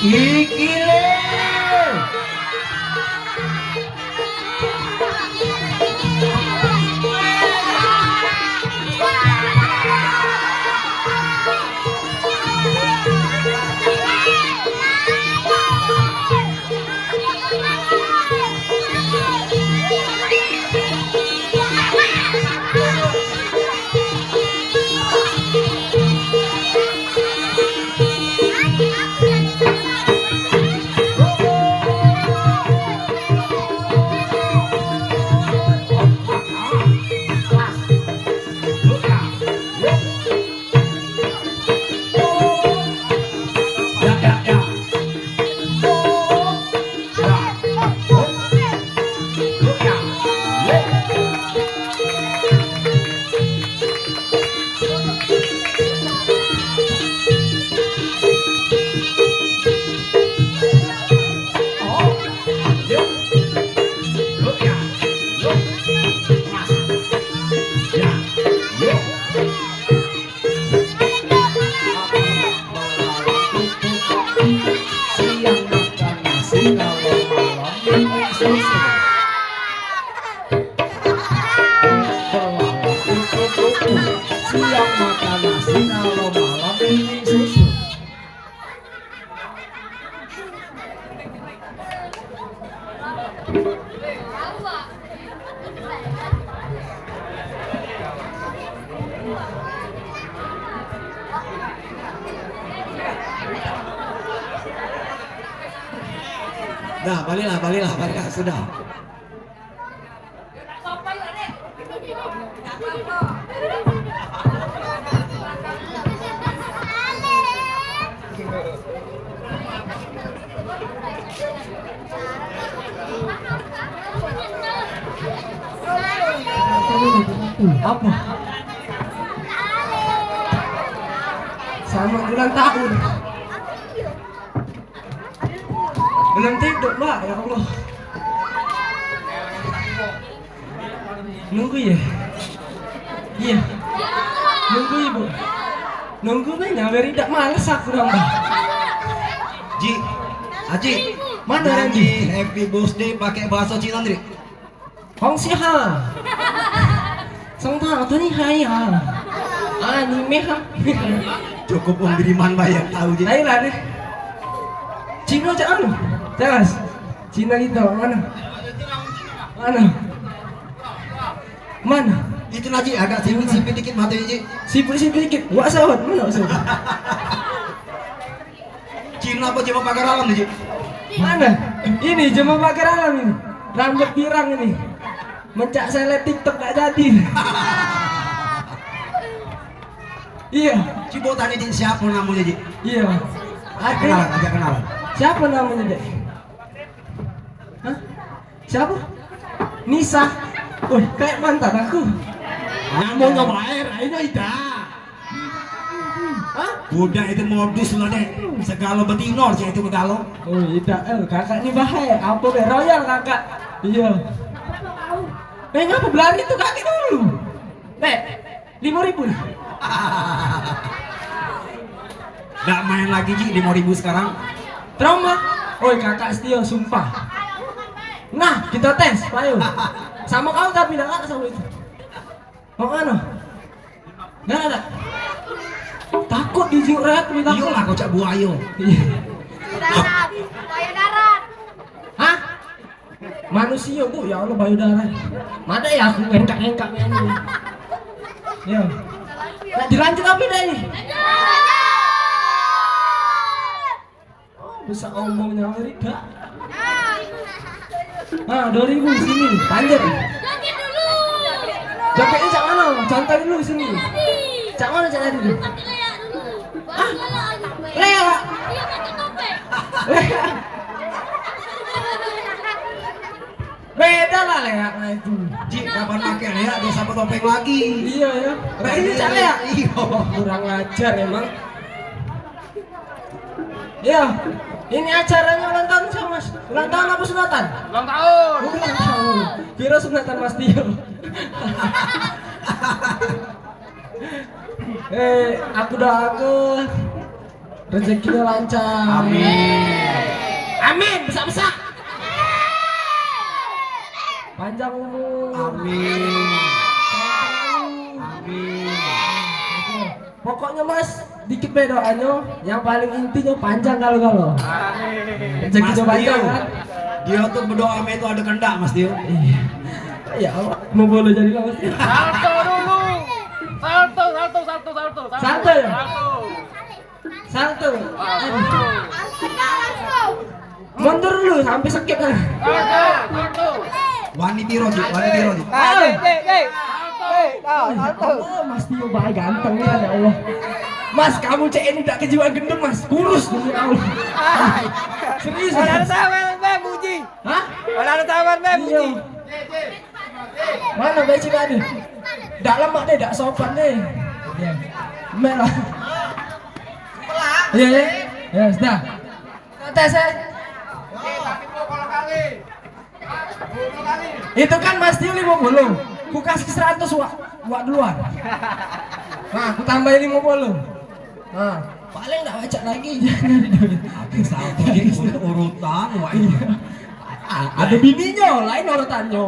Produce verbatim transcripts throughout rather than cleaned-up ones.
Iki le. Siang makan nasi, Dah, baliklah, baliklah, baliklah, sudah. Apa? Sama ulang tahun. Belum tidur, Mbak, ya Allah. Nunggu ya? Iya. Nunggu ibu. Nunggu nih, nyaweri dak males aku nambah. Ji, Aji, mana Randy? Nyanyi Happy Birthday pakai bahasa Cina, Ndri? Hong si ha. Song ta tu ni hai ha. Anime ha. Cukup Om Beriman bayar tahu je. Lain lah deh. Cina cak anu. Jelas. Cina kita mana? Mana? Mana? Itu lagi agak sipit-sipit dikit mata je. Sipit-sipit dikit. Wak sawat mana wak sawat? Cina apa jema pagar alam ni, Ji? Mana? Ini jema pagar alam ini. Rambut pirang ini. Mencak seleb TikTok dak jadi. Iya. Coba tanya, Ji, siapa namanya, Ji? Iya. Ada. Kenalan, ajak kenalan. Siapa namanya, Dek? Hah? Siapa? Nisa. Wih, kayak mantan aku. Namonyo bae, rainyo idak. Hah? Budak itu modus lah, Dek. Segalo betino cak itu begalo. Oh, idak, eh, kakak ni bahaya. Apa be? Royal, kakak. Iya. Eh, ngapa belari tu kaki dulu? Dek, lima ribu. Dak main lagi, Ji, lima ribu sekarang. Trauma. Oi, kakak setia, sumpah. Nah, kita tes, ayo. Sama kau tapi dak sama itu. Mau mana? Dah, dah. Takut dijurek, takut. Iyolah, kocak buayo. Iya. Darat. Buaya darat. Hah? Manusia, Bu, ya Allah, bayu darat. Mada ya aku ngengkak-ngengkak ni. Ya. Nak dilanjut apa dah ni? Oh, besar omongnyo, Rida. Ah, dua ribu sini, panjat. Joget dulu. Jogetnya cak mana? Contoh dulu sini. Cak mana cak tadi tu? Pakai leak dulu. Ah? Leak? Iya, pakai topeng. Leak. Beda lah leak nah itu. Ji, kapan pakai leak, dah siapa topeng lagi? Iya, ya. Nah, ini cak leak. Iya. Kurang ajar emang. Ya, ini acaranya ulang tahun siapa, Mas? Ulang tahun apa sunatan? Ulang tahun. Ulang tahun. Kira sunatan Mas Tio. Eh, aku doakan rezekinya lancar. Amin. Amin, besar-besar. Panjang umur. Amin. Sehat selalu. Amin. Oke. Pokoknya, Mas, dikit be doanyo, yang paling intinyo panjang galo-galo. Amin. Rezeki Mas panjang, Tio, kan? Dia tuh berdoa sama itu ada kehendak, Mas Tio. Iya. Ya Allah, mau boleh jadi lah, Mas Tio. Salto dulu. Salto, salto, salto, salto, salto. Salto ya? Salto. Salto. Aduh. Mundur dulu sampai sakit lah. Wani piro, Ji? Wani piro, Ji? Ah, dek, dek, dek. Eh, ah, salto. Oh, Mas Tio bae ganteng ya, ya Allah. Mas, kamu cek ini dak kejiwaan gendut, Mas. Kurus demi Allah. Serius, Mas. Ora ada sawer, Bang, muji. Hah? Ora ada sawer, Bang, muji. Iya. Mana beci tadi? Dak lemak deh, dak sopan deh. Iya. Mel lah. Iya, iya. Ya, sudah. Tes, eh. Itu kan Mas Tio lima puluh. Ku kasih seratus, wak, wak duluan. Nah, ku tambahin lima puluh. Nah, paling dak pacak lagi nyari duit. Habis satu je urut-urutan, wak. Iya. A-, ada bininyo, lain urutannyo.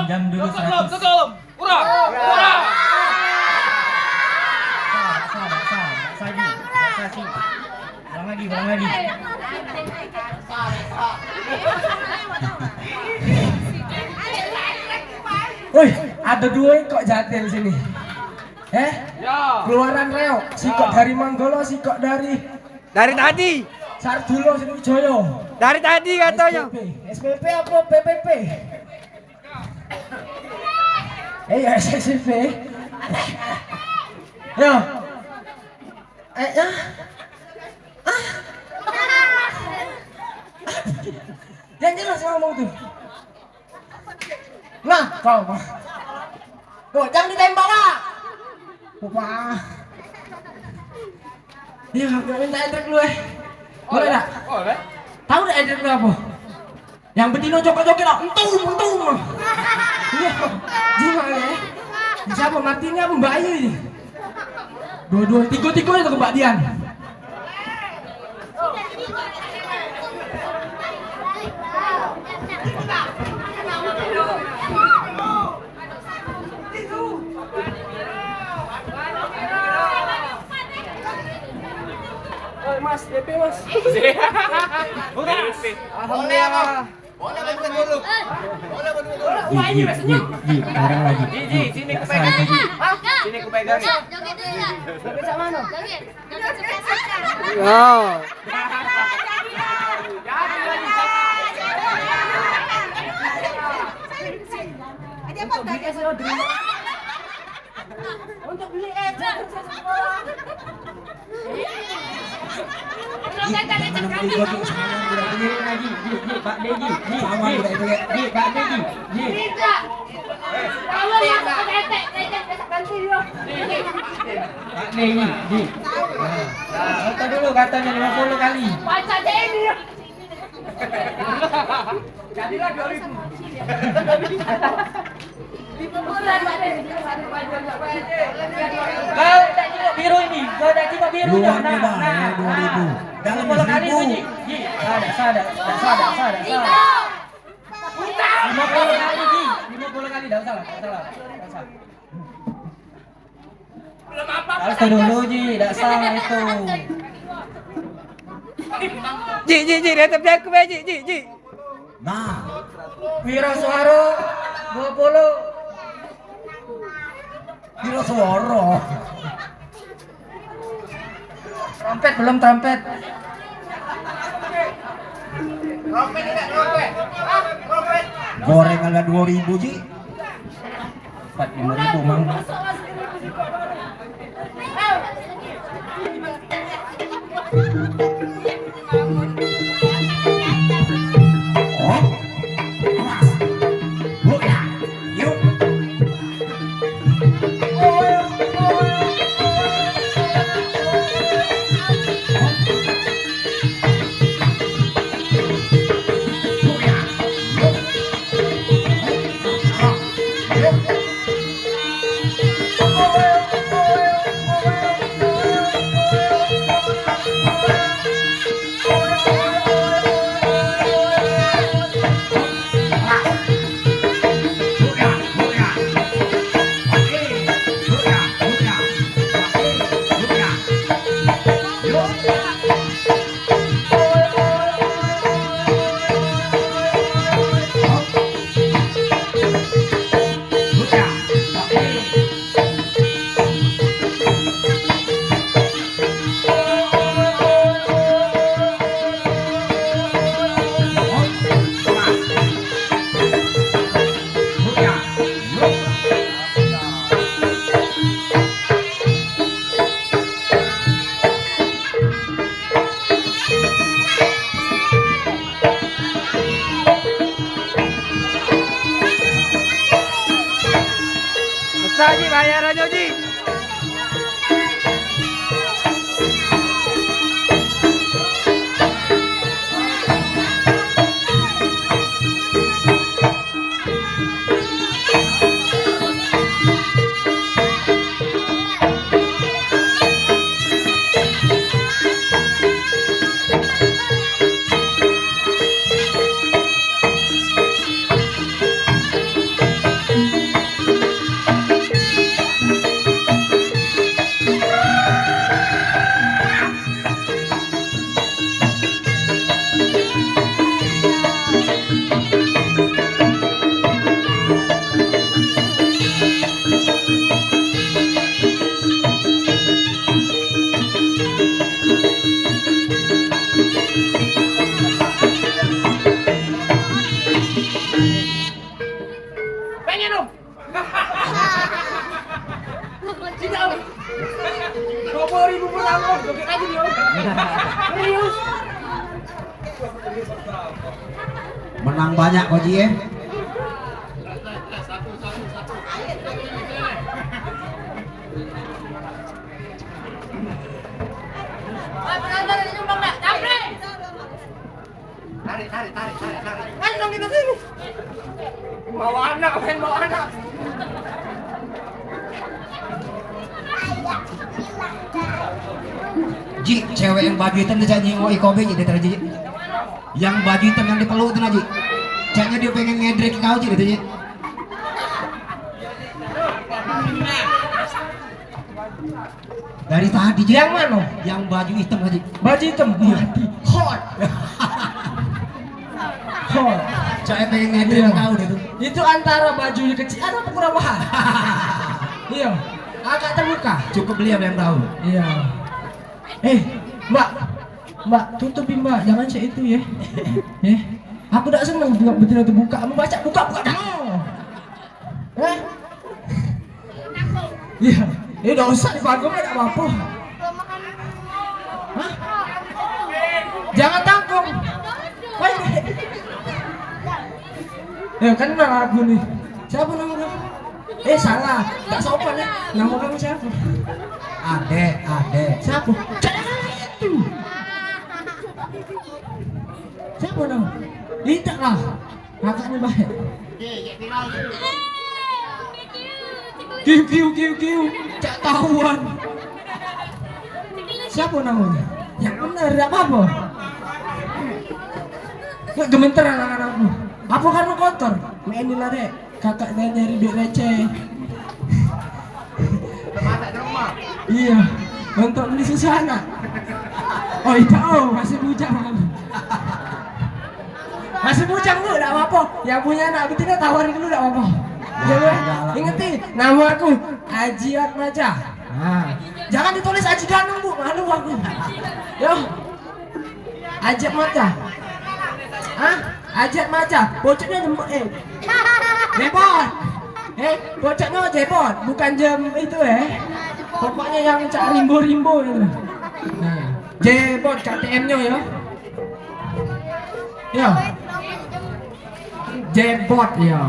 Jam dulu seratus. Ura! Ura! Sah, sah, sah, sah, sah, sah, sah. Ulang lagi, ulang lagi. Woi, ada dua ekor jatil sini. Eh? Ya. Keluaran reok, sikok dari Manggolo, sikok dari Dari tadi. Sardulo Sriwijaya. Dari tadi katanya. S P P, S P P apa P P P? Eh, ya, S S P. Ya. Eh, ya. Ah. Yang jelas ngomong tuh. Nah, kau mah. Tuh, jangan ditembak, Pak. Wah. Iya, gak minta edrek lu, eh. Boleh dak? Boleh. Tahu dak edrek lu apa? Yang betino joget-joget dak? Entum, entum. Iya. Gimana, eh? Siapa, Martini apa Mbak Ayu ini? Dua-dua, tiga-tiga itu kebaktian. Oi, Mas, D P, Mas. Udah. Alhamdulillah. Ji, ji, ji, ji, sekarang lagi. Ji, ji, sini ku pegang. Ji, ji. Sini ku pegang. Joget dulu, ya. Joget sama no? Joget. Joget suka-suka. Oh. Ada apa, Kak? Untuk beli es, sukses semua. Ji, jangan beli kopi sekarang, udah beli lagi. Ji, ji, Pak De, ji, ji, ji, Pak De, ji, ji. Pak De, ji, ji. Nah, nah, kata dulu katanya lima puluh kali. Baca aja ini. Jadilah dua ribu. Kau tak cukup biru ini, kau tak cukup biru. Luar nah, biasa, nah, ya, dua ribu. Nah. Dalam seribu. Lima puluh kali tu, Ji. Ji, ada, ada, ada, ada, ada. Lima puluh kali, Ji. Lima puluh kali, dak usah lah, dak usah lah, dak usah. Harus tu dulu, Ji, dak sah itu. Ji, Ji, Ji, dia tepiak ke, Ji, Ji, Ji. Nah. Wira suara dua puluh. Wira suara. Trompet belum, trompet. Trompet enggak, trompet? Hah? Trompet? Goreng ada dua ribu, Ji. Empat lima ribu, Mang. Besar, Ji, bayarannya, Ji. Tidak. Dua puluh ribu pertama, joget lagi dia. Serius. Menang banyak kau, Ji, eh. Tarik, tarik, tarik, tarik, tarik. Ayo dong kita sini. Bawa anak, main bawa anak. Ji, cewek yang baju hitam tu cak nyingok iko be, Ji, dia tadi, Ji. Yang baju hitam yang dipeluk tu, nah, Ji. Caknya dia pengen ngedrek kau, Ji, dia, Ji. Dari tadi, Ji. Yang mano? Yang baju hitam tadi. Baju hitam? Iya. Hot. Hot. Cak pengen ngedrek kau dia tu. Itu antara bajunya kecil atau ukuran mahal? Iya. Agak terbuka. Cukup beliau yang tahu. Iya. Eh, Mbak. Mbak, tutupi, Mbak. Jangan cak itu, ya. Eh, aku dak seneng tengok betina tu buka. Kamu baca buka, buka dah. Eh? Iya. Eh, dak usah dipanggung, dak apa-apa. Hah? Jangan tanggung. Baik. Ya, kenal aku nih. Siapa nama kamu? Eh, salah. Tak sopan, ya. Nama kamu siapa? Adek, adek. Siapa? Jangan itu. Siapa nama? Intak lah. Kakaknya baik. Kiu, kiu, kiu, kiu. Cak tahuan. Siapa namanya? Yang bener, tidak apa-apa. Nggak gemeter anak-anakmu. Apa karena kotor? Main di lari. Kakak dah nyari duit receh. Iya, untuk beli susu anak. Oh, itu, oh, masih bujang aku. Masih bujang dulu, dak apa-apa. Yang punya anak betina tawarin dulu, dak apa-apa. Ya, ya. Ingetin, nama aku Aji Atmaja. Nah, jangan ditulis Aji Danung, Bu, malu aku. Yo. Ajak maca. Hah? Ajak maca. Bocoknya jemput, eh. Jebot. Eh, bocoknya jebot, bukan jem itu, eh. Pokoknya yang cak rimbo-rimbo itu. Nah, jebot K T M-nyo ya. Ya. Jebot ya.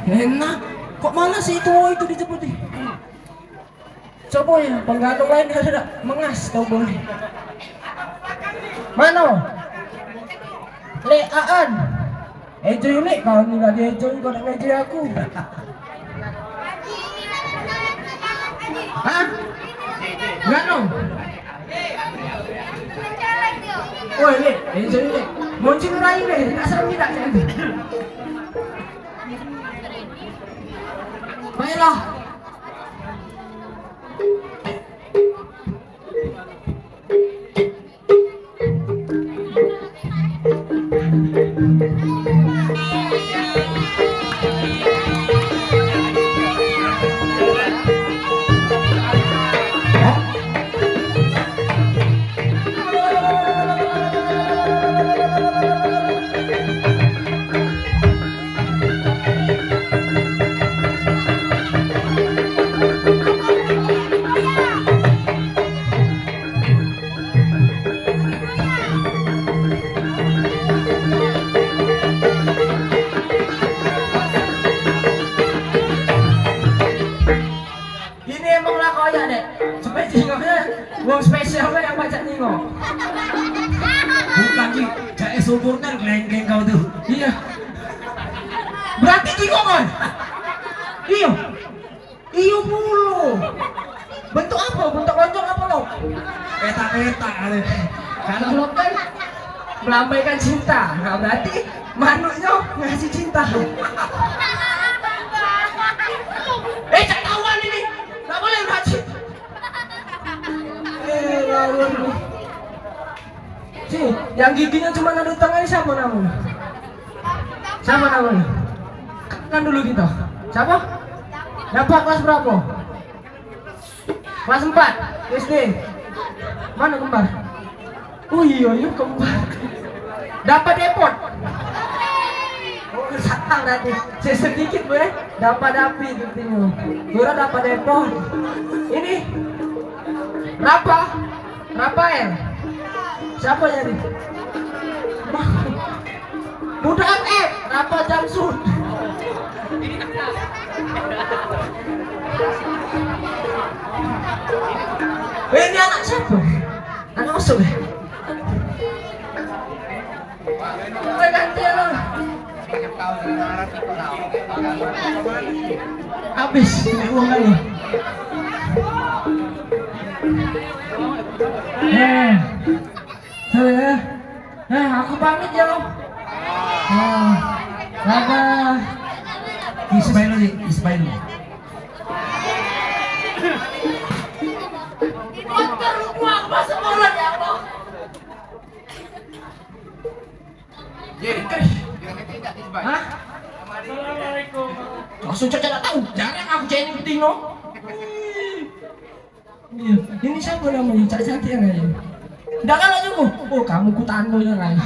Enak. Kok mana sih itu itu dijemput nih? Coba ya, penggantung lain ada dak? Mengas tau boleh. Mano? Lek Aan. Enjoy lek kau ni lagi enjoy kau nak enjoy aku. Hah? Enggak no. Oi lek, enjoy lek. Muncul rai lek, tak seru tidak jadi. Baiklah. Ini emang lah koyak, Dek. Sampai tengoknya, wong spesial lah yang pacak nengok. Bukan, Ji. Cak es umur kan kelengkeng kau tu. Iya. Berarti tengok kan? Iya. Iyo pulo. Bentuk apa? Bentuk lonjong apa lo? Petak-petak ada. Kalau lo kan melambaikan cinta, nah berarti manuknyo ngasih cinta. Eh, cak tahuan ini. Nggak boleh berhaji. Eh, lawan. Si, yang giginya cuma ada di tengah ini siapa namanya? Siapa namanya? Kan dulu kita. Siapa? Dapat kelas berapa? Kelas empat S D. Mana kembar? Oh iya, iya kembar. Dapat depot. Oh, satu Tadi sedikit gue dapat api tu tinyo. Gue dapat epon. Ini Rapa, Rafael. Siapa jadi? Budak F F, Rapa Jamsud. Eh, ini anak siapa? Anak masuk ya? Habis, ini uang kali. Eh, sorry ya. Eh, aku pamit ya, Om. Oh, dadah. Ismail lagi, Ismail. Motor lu buang masuk mulut ya, Om. Hah? Assalamualaikum. Langsung cak tak tahu. Jarang aku cak ini betina. Iya. Ini siapa namanya? Cak cantik yang ini. Dah kalah juga. Oh, kamu kutano ya kan.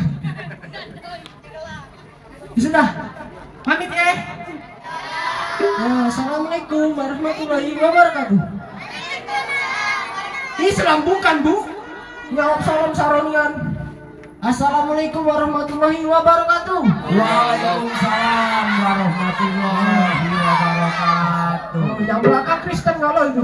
Sudah. Pamit ya. Ya, assalamualaikum warahmatullahi wabarakatuh. Islam bukan, Bu. Jawab salam saronian. Assalamualaikum warahmatullahi wabarakatuh. Waalaikumsalam warahmatullahi wabarakatuh. Yang belakang Kristen kalau itu.